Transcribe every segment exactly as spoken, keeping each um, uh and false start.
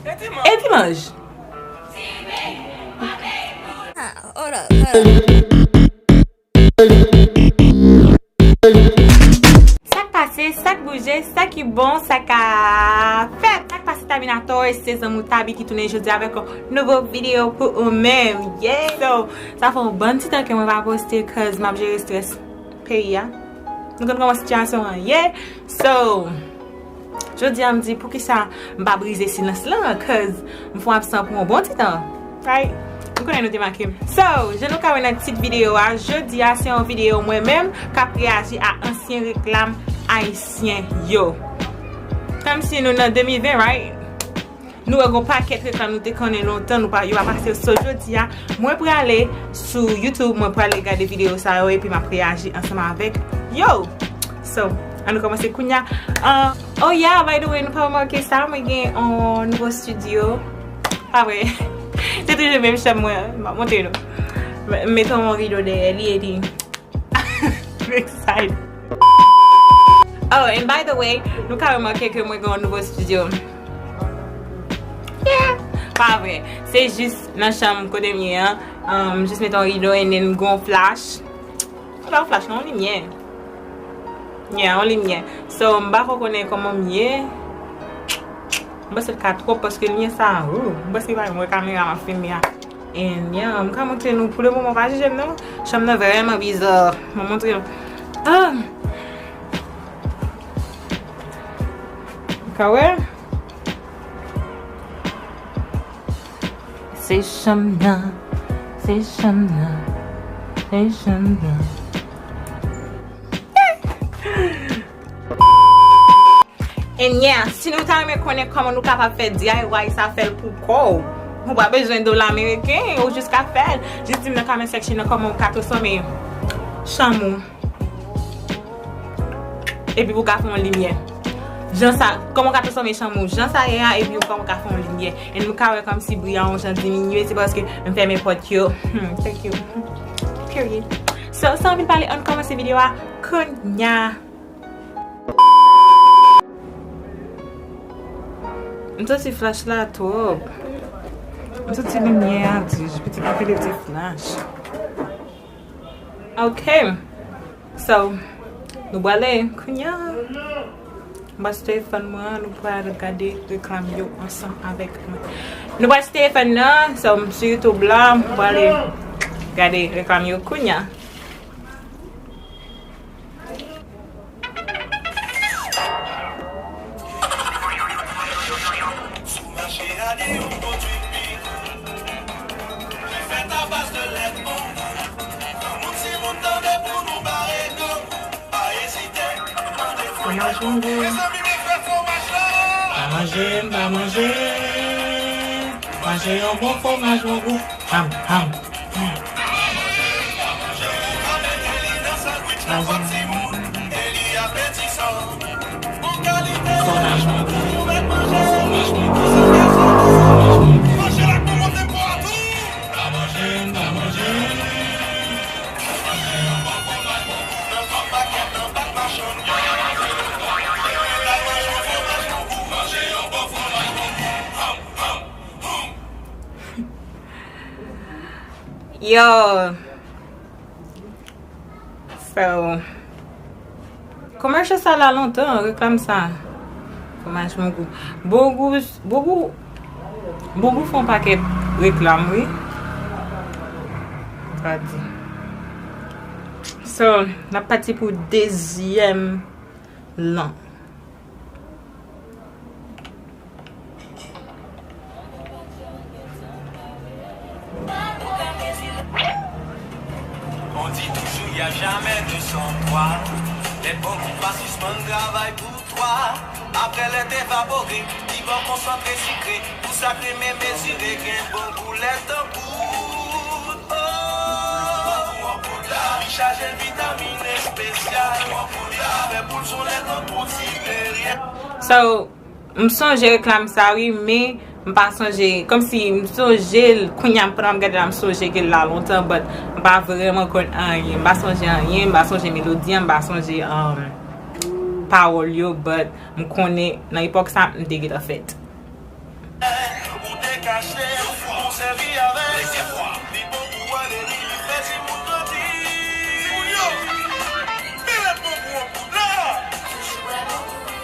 E dimanch. Ah, hold up, hold up. Sa k pase, sa k bouje, sa ki bon, sa ka fèt. Sa k pase, Taminator, se zanmi w Tabi ki tounen jodi avèk yon nouvo videyo pou ou menm. Yeah! So, sa fè yon bon ti tan ke mwen pa poste, cause m ap jere strès peyi a. Nou konn kòman sitiyasyon an ye. So, jodi a m di, poukisa m pa brize silans lan, cause m fon absan pou yon bon ti tan. Right? M konnen nou te make m. So, jan nou ka wè nan tit videyo a, jodi a se yon videyo mwen menm k ap reyaji a ansyen reklam ayisyen yo. Kòmsi nou nan de mil ven, right? Nou wè gon pakèt reklam nou te konnen lontan, nou pa, yo pa pase. So, jodi a, mwen prale sou YouTube, mwen prale gade videyo sa yo, epi m ap reyaji ansanm avèk yo. So, ann nou kòmanse kounya. Ah, oh yeah, by the way, nou pa remake sa, mwen gen yon nouvo studio. Pa vre. Se toujou menm chanm mwen, m ap montre nou. M, m mete yon rido dèyè li, epi I'm excited. Oh, and by the way, nou ka remake ke mwen gen yon nouvo studio. Yeah, pa vre. Se jis nan chanm kote m ye an. Um, jis mete yon rido and then gon flash. Pa yon flash, non, yon limyè. Yeah, yon limyè. So, m pa ko konnen kòman m ye. M panse l ka twòp paske limyè sa, ooh, m panse pa mwen kamera m ap filme a. And yeah, m ka montre nou pou le moman, pa jije m non. Chanm nan vrèman biza. M ap montre nou. Ah! Ou ka wè? Se chanm nan, se chanm nan, se chanm nan. And yeah, si nou ta renmen konnen kòman nou kapab fè D I Y sa, fè l pou kò w. Ou pa bezwen dola ameriken, ou jis ka fè l. Jis di m nan comment section nan kòman w ka transfòme chanm ou. Epi pou w ka fè yon limyè. Jan sa, kòman w ka transfòme chanm ou jan sa ye a, epi kòman w ka fè yon limyè. E nou ka wè kòmsi bri a yon jan diminye, se paske m fèmen pòt yo. Hmm, thank you. Period. So, san anpil pale, ann kòmanse videyo a kounya. M santi flash la twòp. M santi limyè a di, pitit mwen pile ti flash. Ok. So, nou prale kounya. M pase telefòn mwen, nou pral gade reklam yo ansanm avèk mwen. Nou pase telefòn nan, so, m sou YouTube la, m prale gade reklam yo kounya. Fromaj bon gou. Pa manje, m pa manje. Manje yon bon fromaj bon gou. Ham, ham. Yo. So, commercial sa la lontan, reklam sa. Fromaj bon gou. Bon gou, bon gou, bon gou fè yon pakèt reklam, wi. Gade. So, n ap pati pou dezyèm lan. On dit toujours, y a jamais deux sans trois. Lè bon gou pa sispann travay pou twa. Aprè lè t evapore, li ba w konsantre sikre. Pou sa k renmen mezire, gen bon gou lè tankou. Oh, li chaje vitamin espesyal. Li fè boul son lè tankou ti beryen. So, m sonje reklam sa wi, men m pa sonje, kòmsi m sonje l kounya, pandan m ap gade la, m sonje ke l la lontan, but m pa vrèman konn anyen. M pa sonje anyen, m pa sonje melodi an, m pa sonje, um, pawòl yo, but m konnen nan epòk sa, m te gentan fèt. Kache, pou sèvi avè l. Li bon pou ale, li, li fè timoun grandi. Timoun yo, mele bonbon an pou la.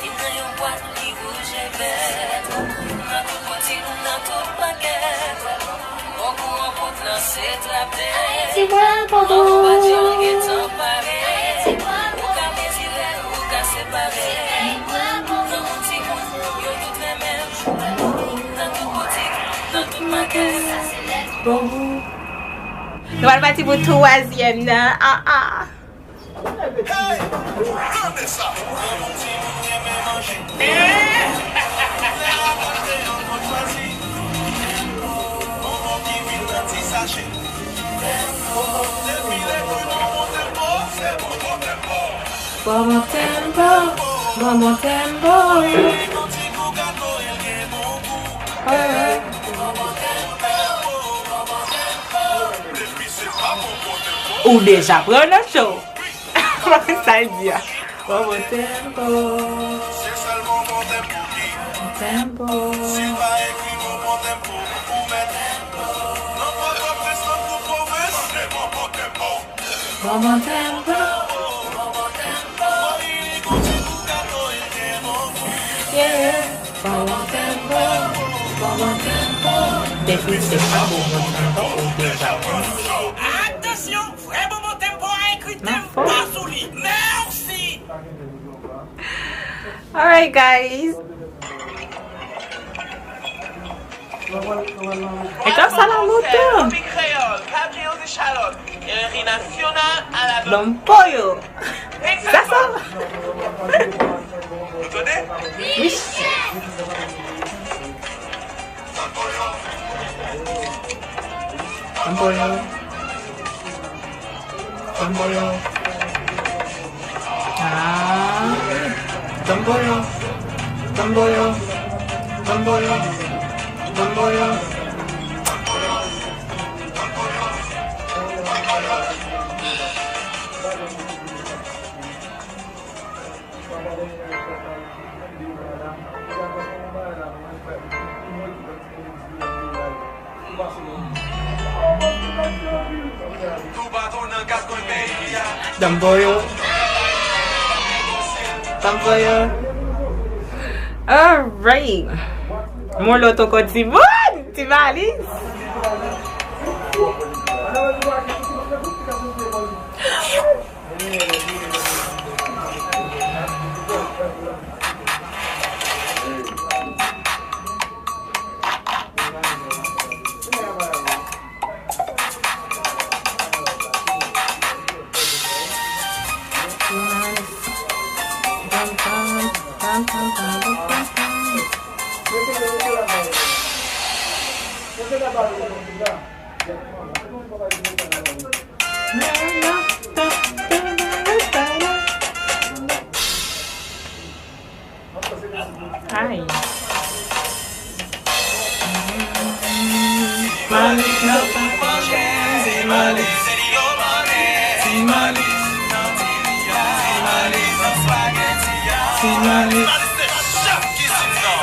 Li nan yon bwat, li wouj e vè. Nan tout boutik, nan tout pakèt. Bonbon an pot lan, se trapè. Ti bwè bonbon. Bonbon pa djòl, gentan pare. Ou ka mezire l, ou ka separe. Nan yon timoun, yo tout renmen l. Nou pral pati pou twazyèm nan. Ah, ah. Bon bon tempo, bon bon tempo. Ou deja pran nan cho. Sa l di a. Bon bon tempo. Tempo. Bon bon tempo. Yeah. Bon bon tempo. Bon bon tempo. Depi se pa bon bon tempo, ou deja pran. Atansyon, vrè bon bon tempo a ekri tempo sou li. Mèsi. Alright, guys. E konsa la moto. Kreyòl, Gabriel de Charlotte, Erina Fiona, Aladon. Don Pollo. Sa, sa. Ou tande? Wi. Don Pollo. Don Pollo. Ah. Don Pollo. Don Pollo. Don Pollo. Don Pollo. Damboyo. Damboyo. Alright. Mon lòt ankò timoun. Ti valiz. Ay. Malis nan pa manje, se malis. Ti malis nan ti viyaj, malis nan spageti a. Ti malis. Malis se chèf kizin nan.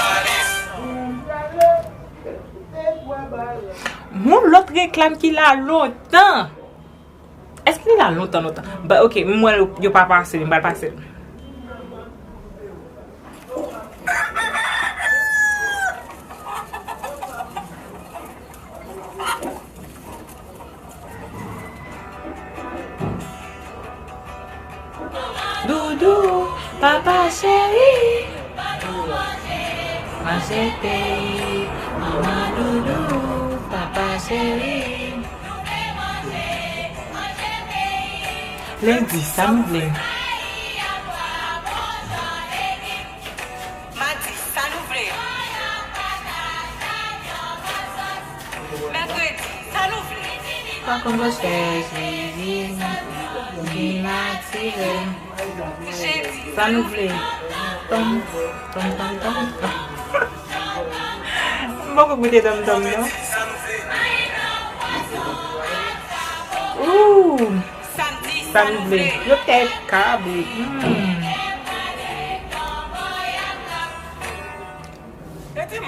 Yon lòt reklam ki la lontan. Èske li la lontan, lontan? Ba, ok, m wè yo, yo pa pase li, m pral pase l. Doudou, papa cheri, manje peyi, manman doudou, papa cheri. Lendi, sa nou vle? Madi, sa nou vle? Mèkredi, sa nou vle? Pa konn pastè, jezi, vin atire. Jedi, sa nou vle? Tom, tom, tom, tom. M poko goute tom tom non. Ooh. Sa nou vle? Yo tèt kabrit. Hmm.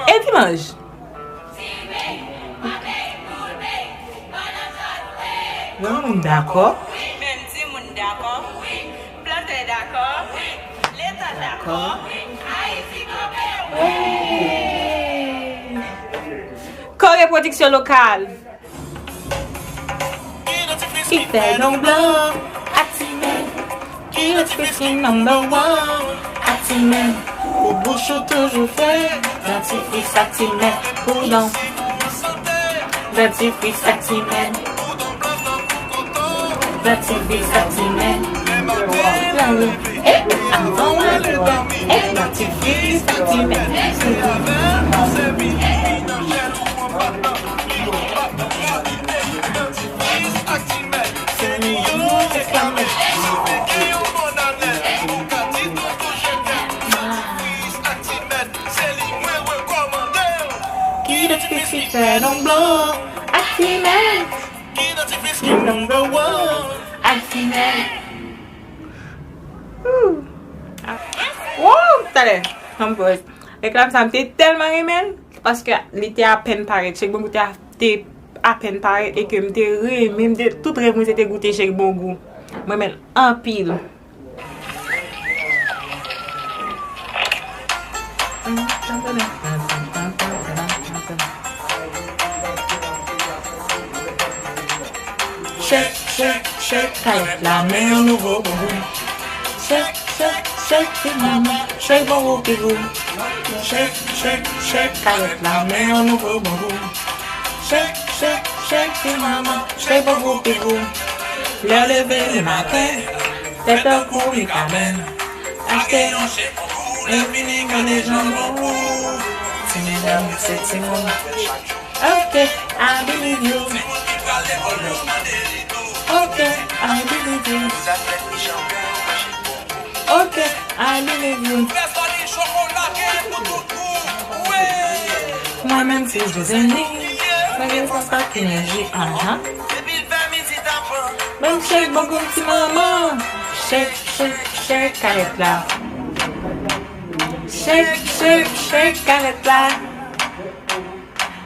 E dimanch? Granmoun dakò. Menm timoun dakò. Plantè dakò. Leta dakò. Ayiti kanpe wi. Kore pwodiksyon lokal. Ki fè non blan ak ti mèn. Ki yon ti fiskin number one ak ti mèn. Pou bouch ou toujou fre. Dantifris ak ti mèn. Pou dan. Dantifris ak ti mèn. Dantifris ak ti mèn. Eh, avan w ale dòmi. Eh, dantifris ak ti mèn. Ki dentifris ki fè non blan ak ti mèn. Ki dentifris ki number one ak ti mèn. Wouw! Talè, ann poz. Reklam sa, m te tèlman renmen l, paske li te apèn parèt. Chèk Bongou te, te apèn parèt e ke m te renmen, m te, tout rèv mwen se te goute Chèk Bongou. Mwen renmen l anpil. Chèk, chèk, chèk, kayèt la, men yon nouvo Bongou. Chèk, chèk, chèk, ti manman, Chèk Bongou ki gou. Chèk, chèk, chèk, kayèt la, men yon nouvo Bongou. Chèk, chèk, chèk, ti manman, Chèk Bongou ki gou. Lè w leve le maten, tèt ou kouri kamèn. Achte yon Chèk Bongou, lè fini gade jan l bon. Ti medam, se timoun. Ok, I believe you. Ok, I believe you. Ok, I believe you. Mwen menm si Jozèni, mwen gen fòs ak enèji, aha. Menm Chèk Bongou ti manman. Chèk, chèk, chèk, kayèt la. Chèk, chèk, chèk, kayèt la.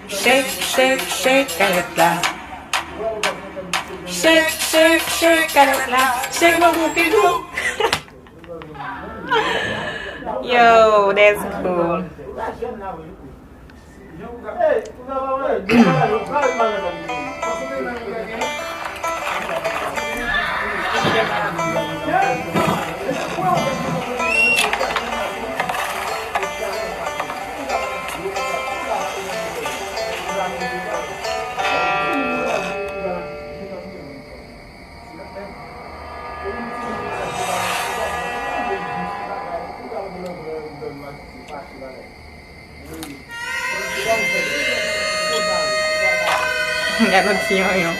Chèk, chèk, chèk, kayèt la. Chèk, chèk, chèk, kayèt la. Chèk Bongou ki gou. Yo, that's cool. Gad yon ti yonyon.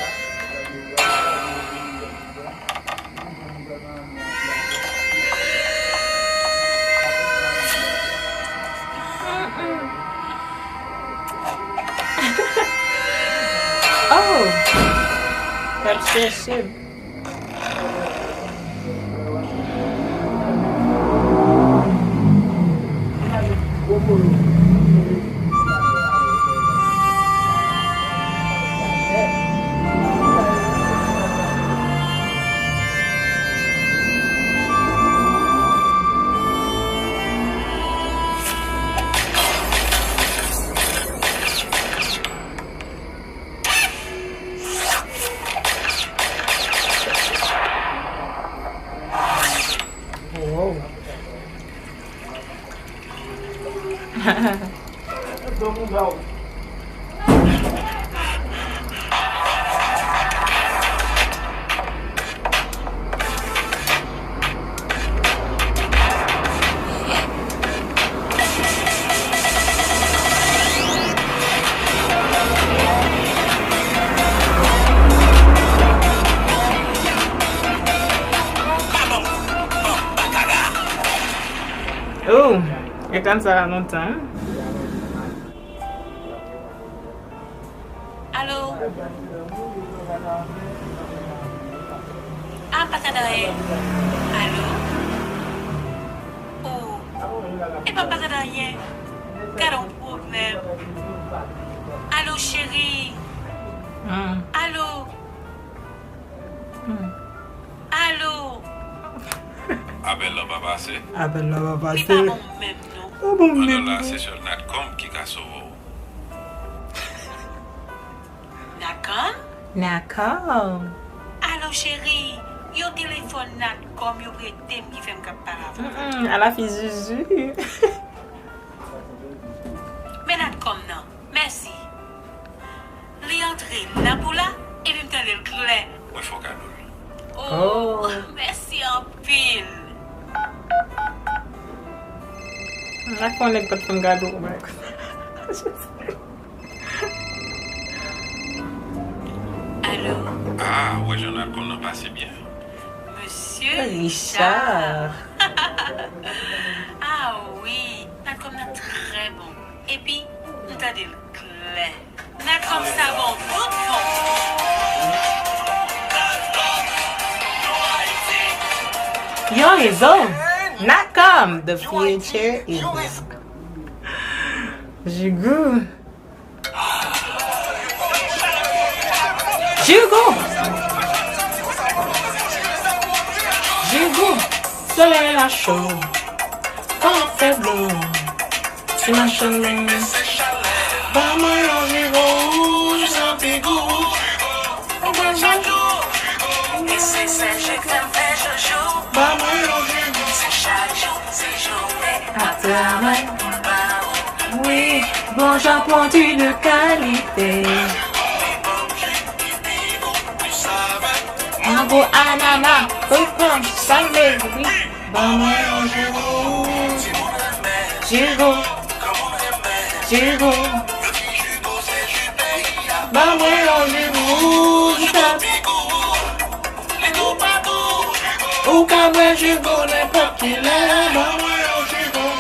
Oh! That's so shit. Wow. Oh, yo tann sa la lontan, hein? Alo? Ah, pa tande anyen. Alo? Oh, epa m pa tande anyen. Gade yon pwoblèm. Alo, cheri? Hmm. Alo? Apèl lan pa pase. Apèl lan pa pase. Li pa bon menm non. Pa bon menm non. Pandan la se sèl Natcom ki ka sove w. Natcom? Natcom. Alo cheri, yon telefòn Natcom yo rete m ki fè m kab pale avè w. Mm, mm, ala fi Zuzu. Men Natcom nan, mèsi. Li antre la pou la, epi m tande l klè. Mwen fè w kado l. Oh, mèsi anpil. Natcom nèg pa t fè m kado, oh my God. Alo? Ah, ou wè jan Natcom nan pase byen. Mesye Richard. Ah wi, Natcom nan trè bon. Epi, m tande l klè. Natcom sa bon, tout bon. Yon rezo, Natcom, the future is now. Jigou. Jigou. Jigou. Solèy la cho. Tan ap fè blo. Ti machann men. Ba mwen yon Jigou, Jigou. Ba mwen yon Jigou. Ap travay. Wi, bon jan pwodui de kalite. Mango, anana, kokob, salé, wi. Ba mwen yon Jigou. Jigou. Jigou. Ba mwen yon Jigou. Ou ka bwè Jigou nenpòt ki lè. Ba mwen yon Jigou.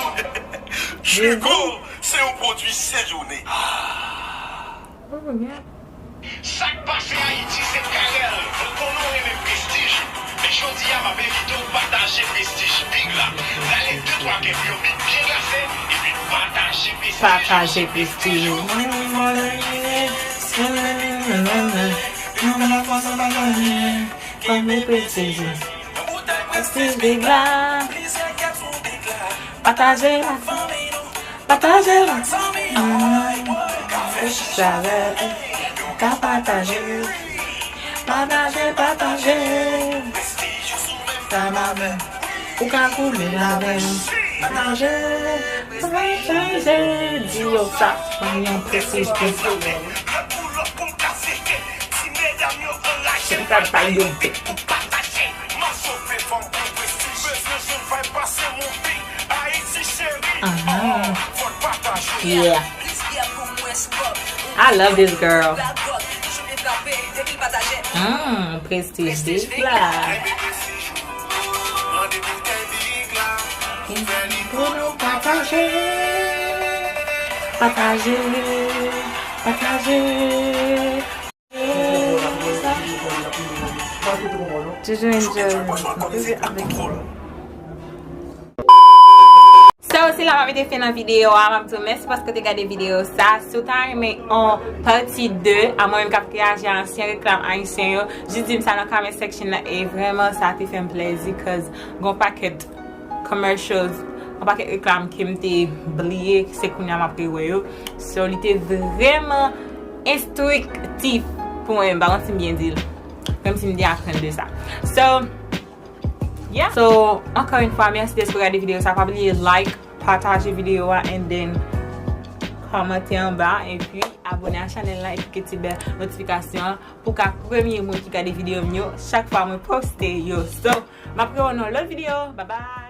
Jigou, se yon pwodui Sejounen. Oh, yeah. Sa k pase Ayiti se Carel. Mwen konnen w renmen Prestige. Men jodi a, m ap envite w pataje Prestige Big la. Rale de twa kè pou yon big byen glase, epi pataje Prestige. Pataje Prestige. Prestige Big la. Pataje la. Pataje l. Mm. Ka pataje. Pataje, pataje. Sa m avè. Ou ka koule avè m. Pataje. Pataje. Di yo sa. Mwen yon Prestige. Se sa pa yo. Aha. Yeah. I love this girl. Mm, Prestige Big la. Pou nou pataje. Pataje. Pataje. Toujou enjoy. Toujou avèk. So, se la m ap mete fen nan videyo a. M ap di w mèsi paske w te gade videyo sa. Si w ta renmen yon pati de a mwen menm k ap reyaji a ansyen reklam ayisyen yo, jis di m sa nan comment section nan. E vrèman, sa te fè m plèzi, cause gon pakèt commercials, yon pakèt reklam ke m te bliye, se kounye a m ap rewè yo. So, li te vrèman enstriktif pou mwen, m pa konn si m byen di l. Kòmsi m te aprann de sa. So, yeah. So, encore une fois, mèsi dèske w gade videyo sa. Pa bliye like, pataje videyo a, and then kòmante anba, epi abone a chanèl la, epi klike ti bèl notifikasyon an pou w ka premye moun ki gade videyo m yo chak fwa mwen poste yo. So, m ap rewè w nan lòt videyo. Bye bye!